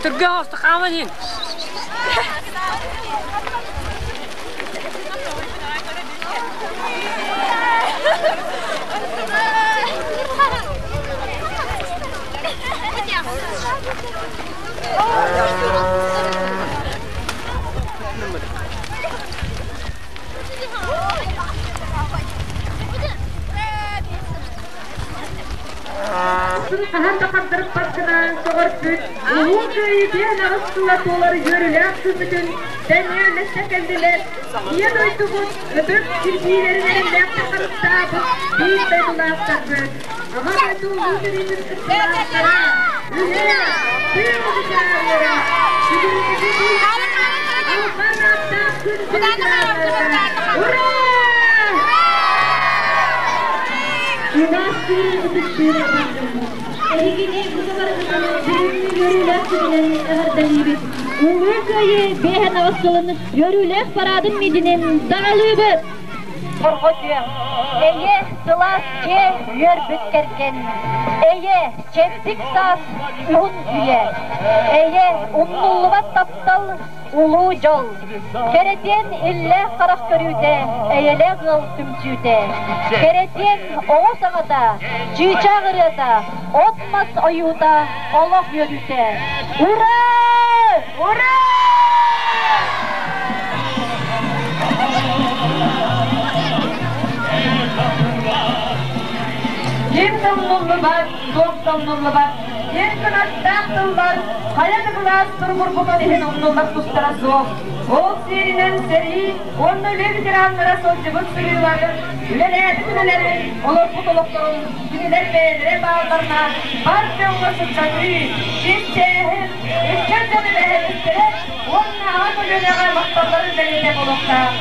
Түргэн оҕуста хааман иһин. Хаһан да хагдарыппат гына сөҕөрбүт, Улуу Кыайыы 58 сыла туолар үөрүүлээх күммүтүн тэҥҥэ үллэстэ кэллилэр. Ийэ дойдубут ытык кирбиилэрин эрэллээхтик харыстаабыт биир дойдулаахтарбыт, Аҕа дойду улуу сэриитин кыттыылаахтара, үлэ, тыыл ветераннара, бүгүҥҥү албан ааттаах күн ветераннара, Ура! Убаастыыр ытыктыыр дьоммут, эһигини бука барыгытын бүгүҥҥү үөрүүлээх күнүнэн эҕэрдэлиибит! Улуу Кыайыы 58 сылын үөрүүлээх параадын миитинин саҕалыыбыт! Сорҕо-сүөм, эйэ, сылаас дьиэ, үөрбүт кэргэн, эйэ, чэбдик саас, уһун үйэ, эйэ, умнуллубат таптал, улуу дьол, кэрэтиэн иллээх харах көрүүтэ, эйэлээх ыал түмсүүтэ, кэрэтиэн оҕо саҥата, чыычаах ырыата, от-мас ойуута, олох үөрүүтэ. Ура! Ура! Ким да умнуллубат, туох да умнуллубат, ким кынаттаах тыллар хайа да былаас туругурбутун иһин умнуллар тустара суох. Ол сиэринэн сэрии уонна үлэ ветераннара сылдьыбыт сырыыларын, үлэлээбит үлэлэрин, олорбут олохторун кинилэр бэйэлэрэ баалларына бар дьоҥҥо сырдатыы, чиэстээһин, ыччат дьон эбээһинэстэрэ уонна аҕа көлүөнэҕэ махталларын бэлиэтэ буолуохтаах.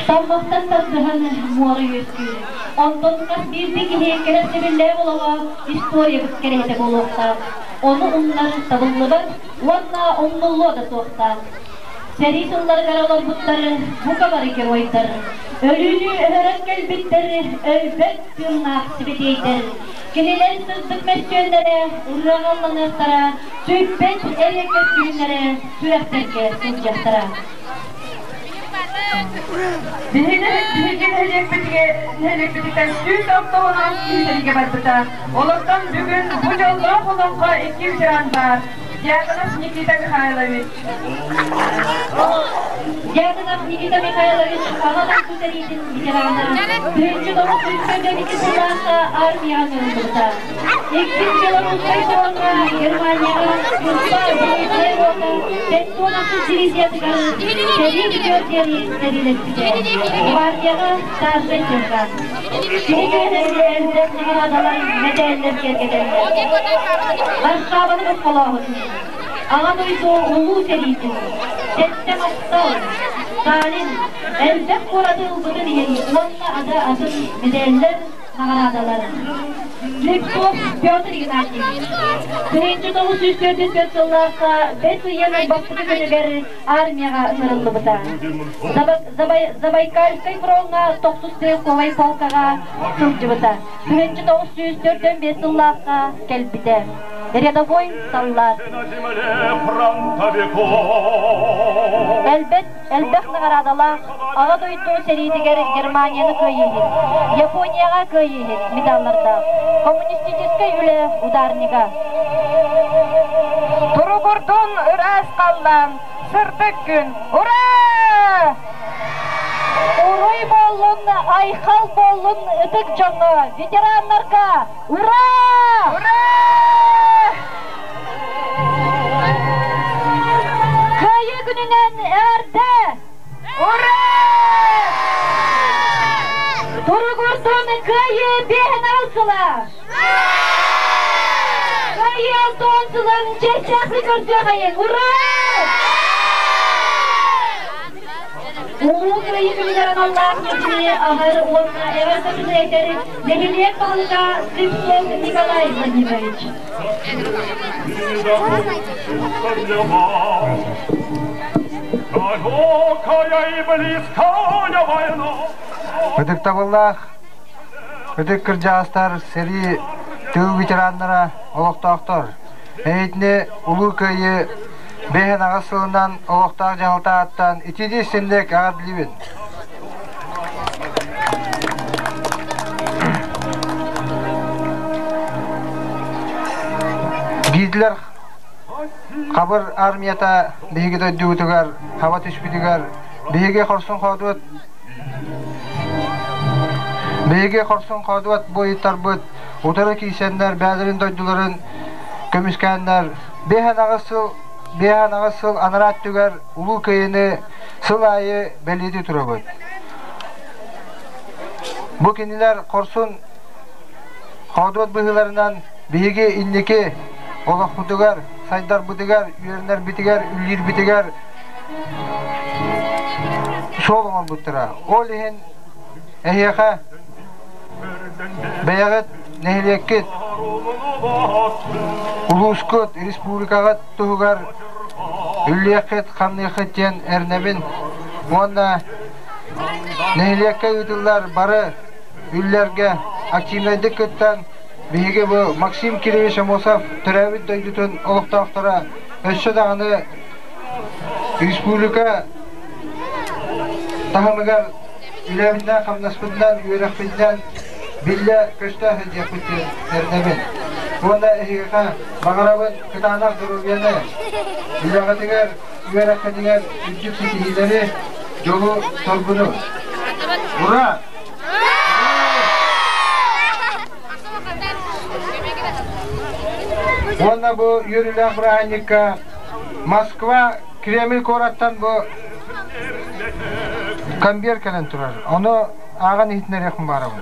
Таммахтан тардыһан муора үөскүүр. Онтон хас биирдии киһи кэрэхсэбиллээх олоҕо историябыт кэрэһитэ буолуохтаах. Ону умнар табыллыбат уонна умнуллуо да суохтаах. Сэрии сылларыгар олорбуттар бука бары геройдар. Өлүүнү өһөрөн кэлбиттэр өлбөт тыыннаах сибэтиэйдэр. Кинилэр сырдык мөссүөннэрэ ырыаҕа ылланыахтара, сүппэт эриэккэс күннэрэ сүрэхтэргэ сылдьыахтара. Биһиги биһиги нэһилиэкпититтэн 160 киһи сэриигэ барбыта. Олортон бүгүн бу дьоллоох олоххо икки ветеран баар. Дьяконов Никита Михайлович. Дьяконов Никита Михайлович Аҕа дойду сэриитин ветерана, 1942 сыллаахха армияҕа ыҥырыллыбыта. Иккис Белорусскай фроҥҥа Германияҕа туспа зенитнай рота 76 дивизиятыгар сэрии бүтүөр диэри сэриилэспитэ. Гвардияҕа старшай сержант. Кини түөһүн элбэх наҕараадалар, мэтээллэр киэргэтэллэр. Варшаваны босхолооһун Аҕа дойду Улуу сэриитин, Сэттэ махтал, Сталин элбэх куораты ылбытын иһин уонна аты атын мэтээллэр, наҕараадалар. Слепцов Петр Игнатьевич 1944 сыллаахха бэс ыйын бастакы күнүгэр армияҕа ыҥырыллыбыта. Забайкальскай фроҥҥа тохсус стрелковай полкаҕа сылдьыбыта. 1945 сыллаахха кэлбитэ. Рядовой саллаат. Элбэт элбэх наҕараадалаах Аҕа дойду сэриитигэр Германияны кыайыы иһин, Японияҕа кыайыы иһин медаллардаах. Коммунистическай үлэ ударнига. Туругурдун ыраас халлаан, сырдык күн, ура! Уруй буоллун, айхал буоллун ытык дьоҥҥо, ветераннарга! Ура! Ура! Кыайыы күнүнэн эҕэрдэ! Ура! Туругурдун Кыайыы биэһин сыла! Кыайыы алтан сылын чэччээхтик көрсүөхэйиҥ! Ура! Улуу Кыайыы күнүгэр аналлаах музейы аһар уонна эҕэрдэ этэр нэһилиэк баһылыга Слепцов Николай Владимирович. Ытыктабыллаах ытык кырдьаҕастар сэрии Тыыл ветераннара, олохтоохтор! Эһитини Улуу Кыайыы бэһин аҕыс сылынан олохтоох дьаһалта ааттаан итини истинник эҕэрдэлиибин! Гитлер хабыр армията биһиги дойдубутугар хаба түспүтүгэр биһиги хорсун хоодуот биһиги хорсун хоодуот буойуттарбыт утары киирсэннэр бэйэлэрин дойдуларын көмүскээннэр 58 сыл анараа өттүгэр Улуу Кыайыыны сыл аайы бэлиэтии турабыт. Бу кинилэр хорсун хоодуот быһыыларынан биһиги инники олохпутугар, сайдарбытыгар, үөрэнэрбитигэр, үлэлиирбитигэр суол оҥорбуттара. Ол иһин эһиэхэ бэйэҕит нэһилиэккит, улуускут, республикаҕыт туһугар үллиэххит, хамныаххыт диэн эрэнэбин уонна нэһилиэккэ ыытыллар бары үллэргэ активнайдык кыттан биһиги бу Максим Кирович Аммосов төрөөбүт дойдутун олохтоохторо өссө даҕаны республика таһымыгар үлэбитинэн, хамнаспытынан, үөрэхпитинэн биллэ көстө сылдьыахпыт диэн эрэнэбин. Уонна эһиэхэ баҕарабын кытаанах доруобуйаны, үлэҕитигэр, үөрэххитигэр үрдүк ситиһиилэри, дьолу-соргуну! Ура! Уонна бу үөрүүлээх бырааһынньыкка Москва Кремль куораттан бу конверт кэлэн турар. Ону ааҕан иһитинэриэхпин баарабын.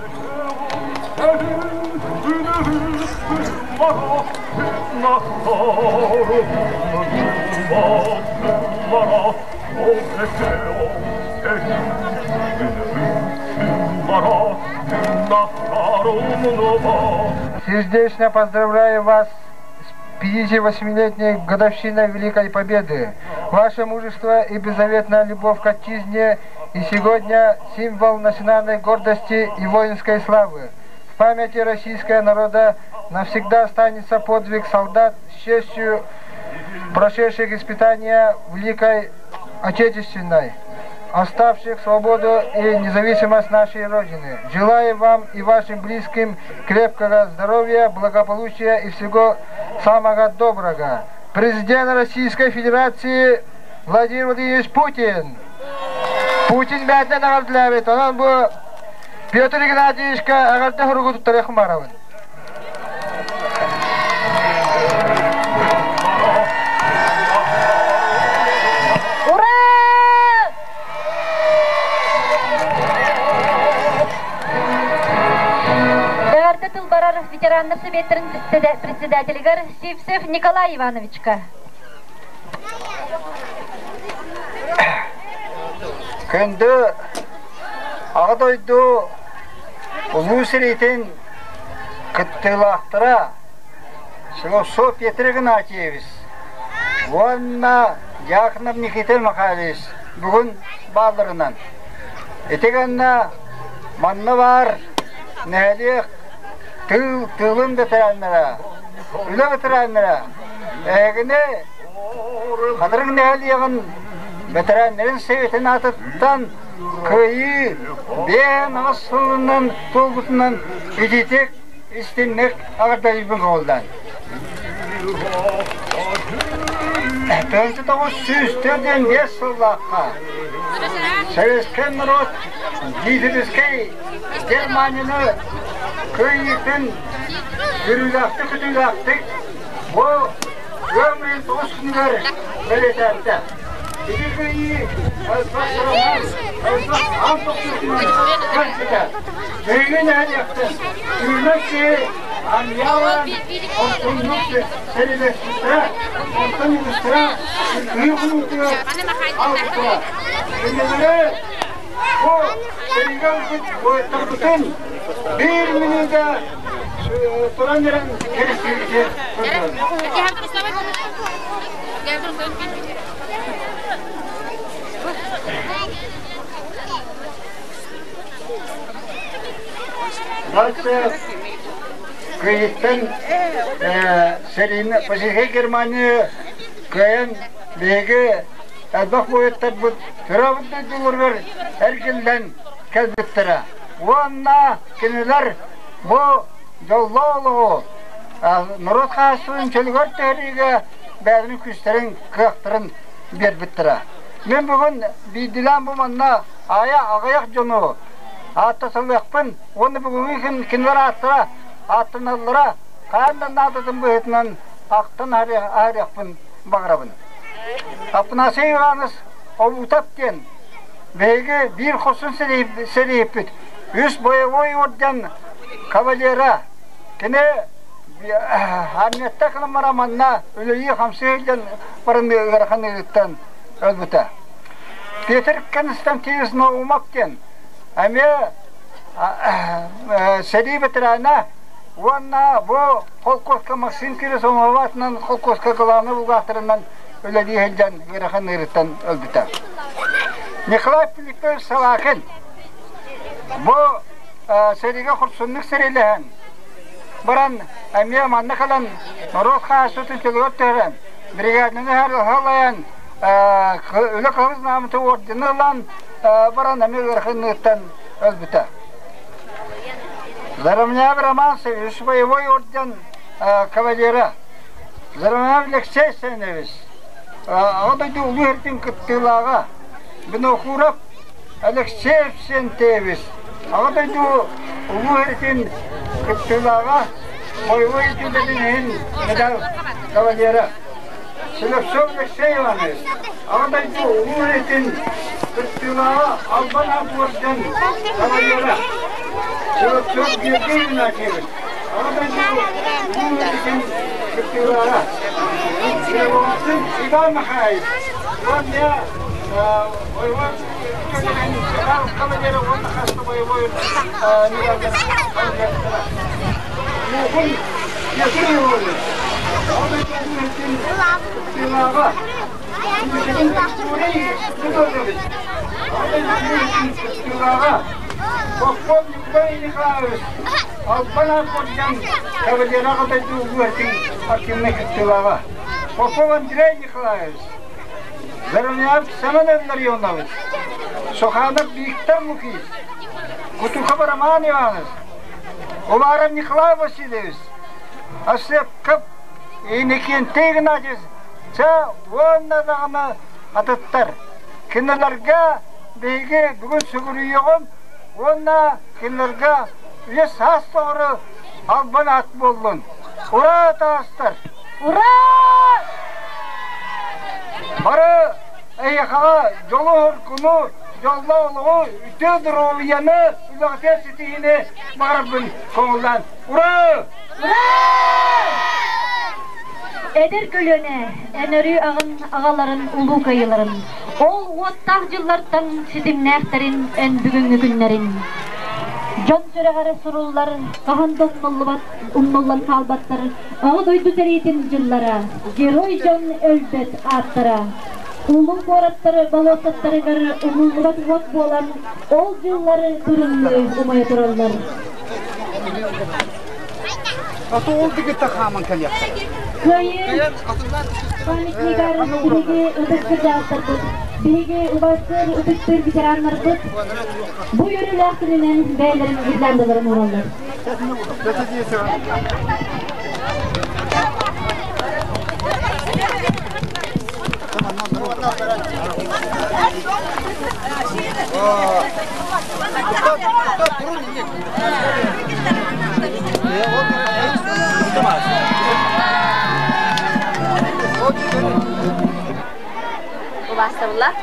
Сердечно поздравляю вас с 58-летней годовщиной Великой Победы. Ваше мужество и беззаветная любовь к отчизне и сегодня символ национальной гордости и воинской славы. В памяти российского народа навсегда останется подвиг солдат с честью прошедших испытания Великой Отечественной, оставших свободу и независимость нашей Родины. Желаю вам и вашим близким крепкого здоровья, благополучия и всего самого доброго. Президент Российской Федерации Владимир Владимирович Путин. Путин бэйэтинэн эҕэрдэлээбит. Онон бу Петр Игнатьевичка эҕэрдэ суругу туттарыахпын баҕарабын. Ура! Эҕэрдэ тыл барар ветераннар советтарын председателигэр Сивцев Николай Ивановичка. Күндү Аҕа дойду Улуу сэриитин кыттыылаахтара Силосов Петр Игнатьевич уонна Дьяконов Никита Михайлович бүгүн баалларынан ити гэннэ манна баар нэһилиэк тыыл тыылын ветераннара, үлэ ветераннара эһигини Хатырык нэһилиэгин ветераннарын советын аатыттан Кыайыы 58 сылынан туолбутунан ититик истинник эҕэрдэлиибин көҕүллээн. 1945 сыллаахха советскай норуот гитлеровскай Германияны кыайыытын үрүүлээхтик-үтүүлээхтик бу ыам ыйын тоҕус күнүгэр бэлиэтээбитэ. Ити кыайыы элбэх сыранан, элбэх аан тохтуутунан кэлбитэ. Биһиги нэһилиэктэн үүнэр киһи армиялаан хорсуннук сэриилэспиттэрэ, онтон үгүстэрэ кыайыы хонуутугар хаалбыттара. Кинилэри бу сэриигэ ылбыт буойуттарбытын биир мүнүүтэ туран эрэн кэриэстиирбитин көрдөрөбүт. Дальше. Кыйыттан сэриини Фашистскай Германия кыайан биһиги элбэх буойуттарбыт төрөөбүт дойдуларыгар эргиллэн кэлбиттэрэ. Уонна кинилэр бу дьоллоох олоҕу норуот хаһаайыстыбатын чөлүгэр түһэриигэ бэйэлэрин күүстэрин, кыахтарын биэрбиттэрэ. Мин бүгүн биирдиилээн бу манна аайа аҕыйах дьону ааттасалыахпын уонна бүгүҥҥү күн кинилэр ааттара ааттаналлара хаһан да наадатын быһыытынан ахтан аһарыахпын баҕарабын. Афанасий Иванович Обутов диэн биһиги биир хорсун сэрииһиппит, үс боевой орден кавалера. Кини армияттан кылыммара манна үлэлии-хамсыы сылдьан баран ыарахан ыарыыттан өлбүтэ. Петр Константинович Наумов диэн эмиэ сэрии ветерана уонна бу холкуоска Максим Кириллович Омоватынан холкуоска главный бухгалтерынан үлэлии сылдьан ыарахан ыарыыттан өлбүтэ. Николай Филиппович Салакин бу сэриигэ хорсуннук сэриилэһэн баран эмиэ манна кэлэн норуот хаһаайыстыбатын чөлүгэр түһэрэн бригаданы халайан үлэ кыһыл знамята ордены ылан баран эмиэ ыарахан ыарыыттан өлбүтэ. Заровняев Роман Саввич боевой орден кавалера. Заровняев Алексей Семенович Аҕа дойду улуу эрдин кыттыылааҕа. Винокуров Алексей Евсентьевич Аҕа дойду улуу эрдин кыттыылааҕа, боевой үтүлэрин иһин медаль кавалера. Селевцов Алексей Иванович Аҕа дойду улуу эрдин кыттыылааҕа, Албан аат орден кавалера. Селевцов Георгий Игнатьевич Аҕа дойду улуу эрдин кыттыылааҕа. Кривонцев Иван Михайлович уонна боевой кавалера уонна хаста боевой медаллар Муохун Петр Иванович Аҕа дойду улуу эрдин кыттыылааҕа. Федорович, Попов Николай Михайлович, Албан Аппордян, Кавалера дойду улуу активнай кыттыылааҕа. Попов Андрей Николаевич, Заровняев Семен Илларионович, Суханов Виктор Лукич, Кутуков Роман Иванович, Уваров Николай Васильевич, Ослепков Иннокентий Игнатьевич, Чэ, уонна даҕаны атыттар. Кинилэргэ биһиги бүгүн сүгүрүйүөҕүм уонна кинилэргэ үйэ саас тоҕору албан аат буоллун. Ура, таастар! Ура! Бары эһиэхэҕэ дьолу-соргуну, дьоллоох олоҕу, үтүө доруобуйаны, үлэҕитигэр ситиһиини баҕарарбын көҥүллээн. Ура! Ура! Эдэр көлүөнэ эн өрүү аҕын аҕаларын улуу кыайыыларын, ол уоттаах дьыллартан ситимнээхтэрин эн бүгүҥҥү күннэрин. Дьон сүрэҕэр суруллар, хаһан да умнуллубат, умнуллан хаалбаттар Аҕа дойду сэриитин дьыллара, герой дьон өлбөт ааттара. Улуу куораттар болуоссаттарыгар умуллубат уот буолан, ол дьыллары тырымныы умайа тураллар. Кыайыы памятнигар биһиги ытык кырдьаҕастарбыт, биһиги убастыыр ытыктыыр ветераннарбыт бу үөрүүлээх күнүнэн бэйэлэрин гирляндаларын уураллар. Убаастабыллар.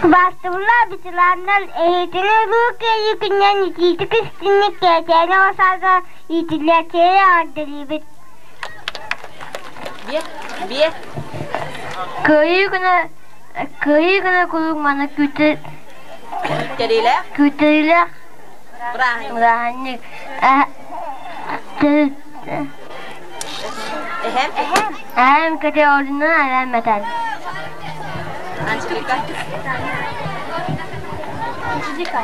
Убаастабыллаах ветераннар, эһиитини Улуу Кыайыы күнүнэн итиитик истиҥник Кээчээни оҕо сааска иитиллээччилэри эҕэрдэлиибит. Кыайыы күнэ Кыайыы күнэ куруук манна күүтэр Күүттэриилээх. Күүттэриилээх. Бырааһынньык. Эһэм? Эһэм көтөҕөрүнэн эбэм этэр. Анжелика. Анжелика.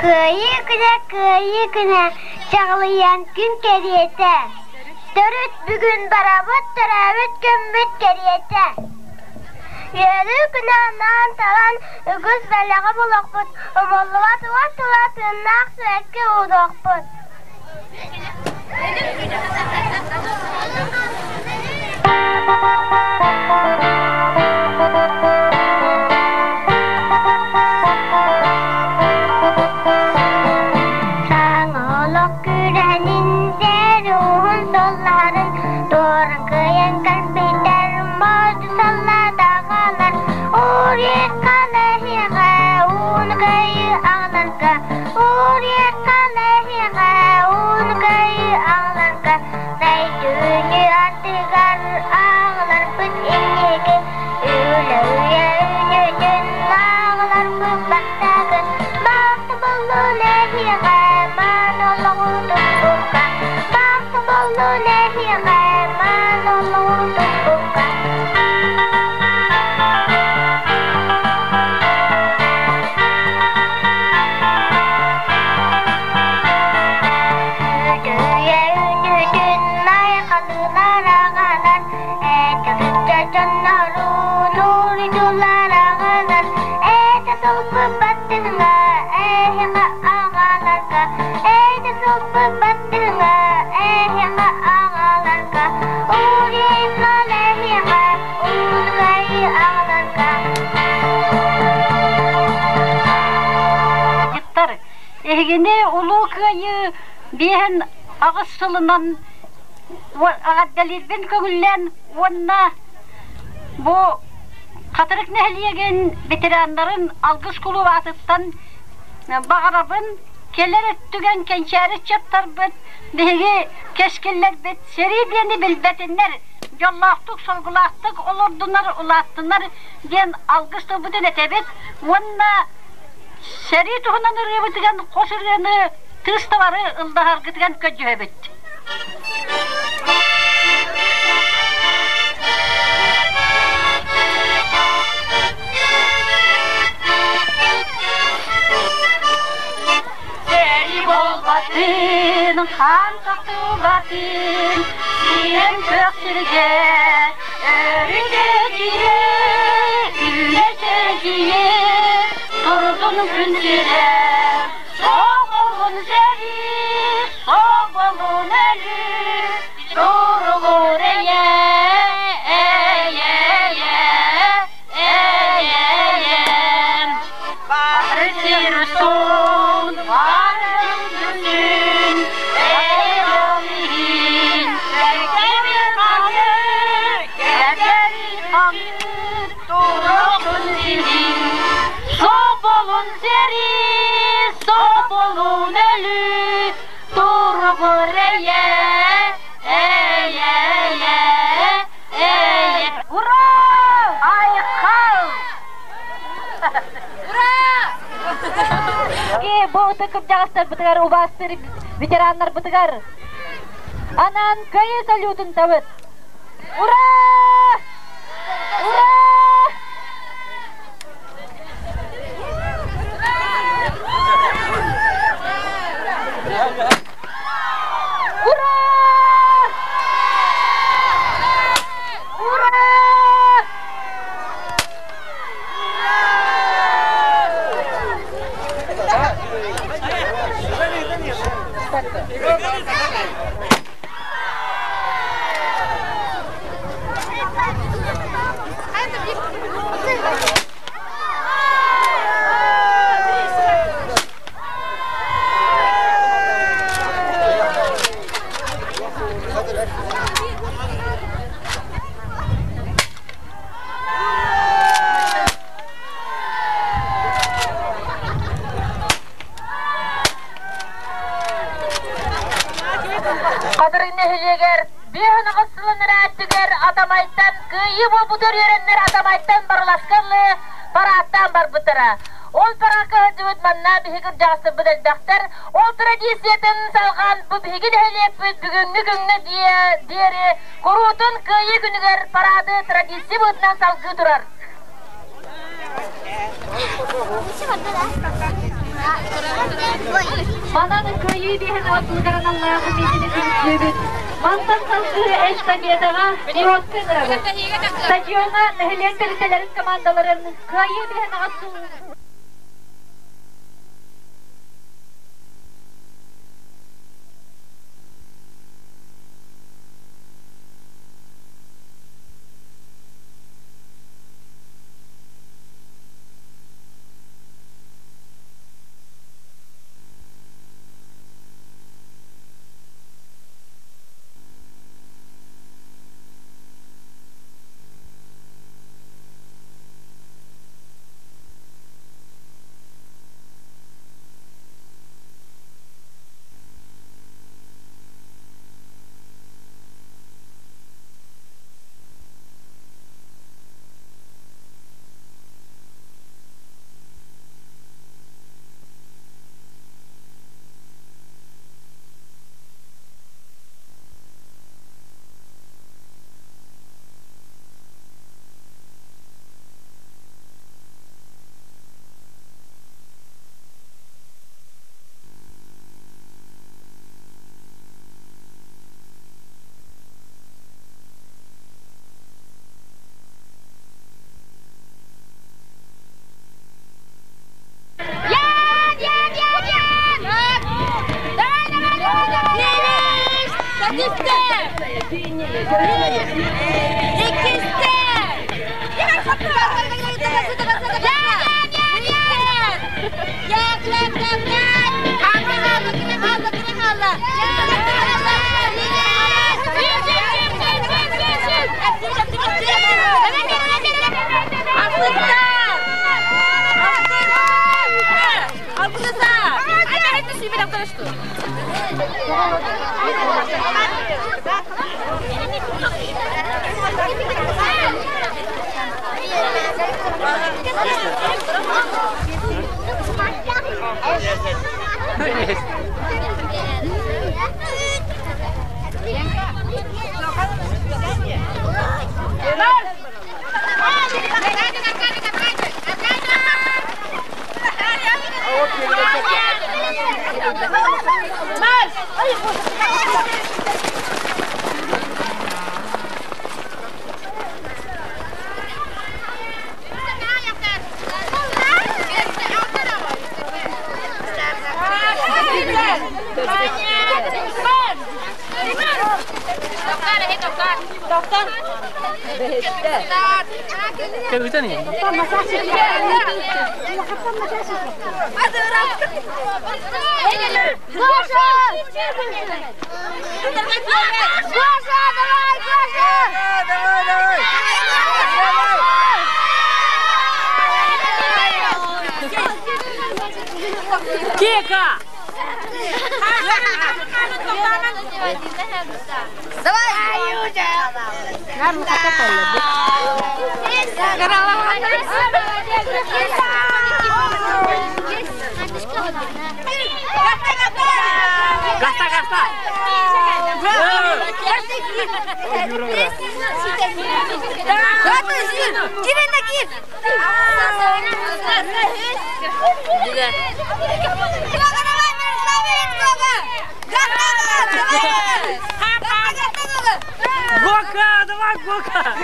Кыайыы күнэ, кыайыы күнэ, чаҕылыйан күн кэриэтэ. Төрүт бүгүн барабыт төрөөбүт күммүт кэриэтэ. Үөрүү күнэ анаан талан үгүс бэлэҕи булуохпут, умуллубат уот тула тыыннаах сибэкки ууруохпут. Саҥа олох күүрээнин сэр уһун суолларын туора кыайан кэлбитэр морду саллаатаҕалар Уриэккалэһиэҕэ ууну кыайыы аҕаларга Уриэккалэһиэҕэ ууну кыайыы аҕаларга Сайдыыны ардыгар аҕаларбыт инники Үлэ үйэ үүнүүтүн аҕаларбыт бастакы Бахта боллун эһиэхэ маан олоҕу туппукка Бахта боллун эһиэхэ маан олоҕу туппукка Үтүө үнүтүн айхалыылар аҕалар, Эт дьоннорун уруйдуулар аҕалар, Эт сылбыппат тыҥа эһиэхэ аҕаларга, Эт сылбыппат тыҥа эһиэхэ аҕаларга, Уруйхал эһиэхэ, уруй аҕаларга. Эһигини Улуу Кыайыы биэһин аҕыс сылынан эҕэрдэлиирбин көҥүллээн уонна бу Хатырык нэһилиэгин ветераннарын алгыс кулууп аатыттан баҕарабын кэлэр өттүгэн кэнчээри ыччаттарбыт биһиги кэскиллэрбит сэрии диэни билбэтиннэр дьоллоохтук соргулаахтык олордунар улааттынар диэн алгыс тылбытын этэбит уонна Сэрии туһунан ырыабытыгар хос ырыаны тыыс табары ыллаһаргытыгар көрдьүһэбит. Сэрии буолбатын, хаан тохтубатын, сиэн күөх сиргэ өрүтэ киирэ, үлэ чэгийэ, Турдун күн сирэ, соҕолун сэрии, соҕолун өлүү, туругур эйэ, эйэ, эйэ, эйэ. Бары сир суун, бары күнүн, эйэ иһин, кэккэбил хаҥыр, кэккэбил хаҥыр, Турукун сирин, соболун сэрии, соболун өлүү, туругур эйэ, эйэ, эйэ, эйэ. Ура! Айхал! Ура! Бу ытык кырдьаҕастарбытыгар, убаастыыр ветераннарбытыгар анаан кыайыы салютун табыт! Ура! Ура! Ура! Ура! Хатырык нэһилиэгэр 58 сылын ырааттыгар Атамайтан кыайыы буолбутугар үөрэннэр Атамайтан Барыласка ыллыы парааттаан барбыттара. Ол параакка сылдьыбыт манна биһиги кырдьаҕастарбыт элбэхтэр. Ол традициятын салҕаан бу биһиги нэһилиэкпит бүгүҥҥү күҥҥэ диэри куруутун Кыайыы күнүгэр параады традиция быһыытынан салгыы турар. Манан Кыайыы биэһин аҕыс аналлаах миитини түмүктүүбүт. Мантан салгыы эстафетаҕа курортка ыҥырабыт. Стадиоҥҥа нэһилиэк тэрилтэлэрин командаларын Кыайыы биэһин аҕыс Кека! Гаста, гаста! Гока, давай, Гока!